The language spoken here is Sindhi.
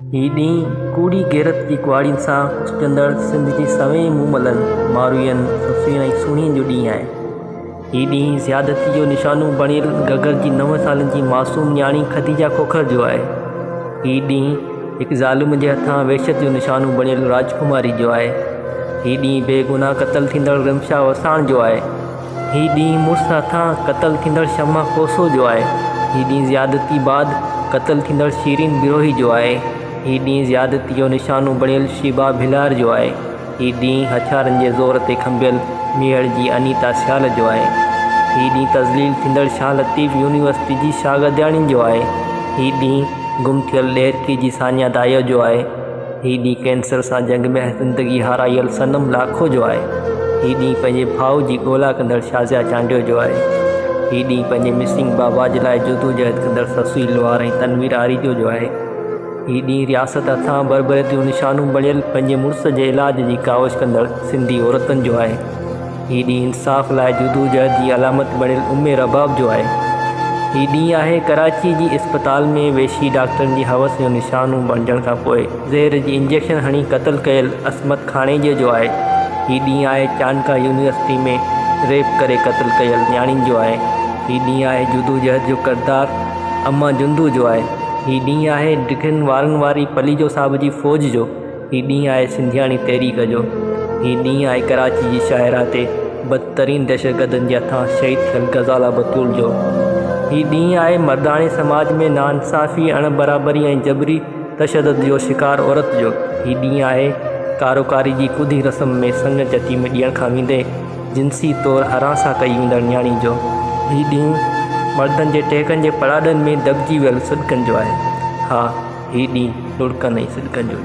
هي ڏينهن ڪوڙي غيرت جي ڪهاڙين سان ڪسجندڙ سنڌ جي سوين موملن، ماروئين، سسئين ۽ سهڻين جو ڏينهن آهي. هي ڏينهن زيادتي جو نشانو بڻيل گهگهر جي نون سالن جي معصوم نياڻي خديجه کوکر جو آهي. هي ڏينهن هڪ ظالم جي هٿان وحشت جو نشانو بڻيل راجڪماري جو آهي. هي ڏينهن بيگناهه قتل ٿيندڙ رمشا وساڻ جو آهي. هي ڏينهن مڙس هٿان قتل ٿيندڙ شمع کوسو جو آهي. هي ڏينهن زيادتي بعد قتل ٿيندڙ شيرين بروهي جو آهي. هي ڏينهن زيادتي جو نشانو بڻيل شيبا ڀلار جو آهي. هي ڏينهن هٿيارن جي زور تي کنڀيل ميهڙ جي انيتا سيال جو آهي. هي ڏينهن تذليل ٿيندڙ شاهه لطيف يونيورسٽي جي شاگردياڻين جو آهي. هي ڏينهن گم ٿيل ڏهرڪي جي سانيا دايو جو آهي. هي ڏينهن ڪينسر سان جنگ ۾ زندگي هارايل صنم لاکو جو آهي. هي ڏينهن پنهنجي ڀاء جي ڳولا ڪندڙ شازيا چانڊيو جو آهي. هي ڏينهن پنهنجي مسنگ بابا جي لاء جدوجهد ڪندڙ سسئي لوهار ۽ تنوير آريجو جو آهي. هي ڏينهن رياست هٿان بربريت جو نشانو بڻيل پنهنجي مڙس جي علاج جي ڪاوش ڪندڙ سنڌي عورتن جو آهي. هي ڏينهن انصاف لاء جدوجهد جي علامت بڻيل ام رباب جو آهي. هي ڏينهن آهي ڪراچي جي اسپتال ۾ ويشي ڊاڪٽرن جي حوس جو نشانو بڻجڻ کان پوء زهر جي انجيڪشن هڻي قتل ڪيل عصمت کاڻيجي جو آهي. هي ڏينهن آهي چانڊڪا يونيورسٽي ۾ ريپ ڪري قتل ڪيل نياڻين جو آهي. هي ڏينهن آهي جدوجهد جو ڪردار امان جندو جو آهي. هي ڏينهن آهي ڊگهن وارن واري پليجو صاحب جي فوج جو. هي ڏينهن آهي سنڌياڻي تحريڪ جو. هي ڏينهن آهي ڪراچي جي شاهراهه تي بدترين دهشتگردن جي هٿان شهيد ٿيل غزالا بتول جو. هي ڏينهن آهي مرداڻي سماج ۾ ناانصافي، اڻ برابري ۽ جبري تشدد جو شڪار عورت جو. هي ڏينهن آهي ڪاروڪاري جي ڪڌي رسم ۾ سڱ چٽي ۾ ڏيڻ کان ويندي جنسي طور هراسان ڪئي ويندڙ نياڻي جو. هي ڏينهن مردن جي ٽهڪن جي پڙاڏن ۾ دٻجي ويل سڏڪن جو آهي. ها! هي ڏينهن لڙڪن ۽ سڏڪن جو.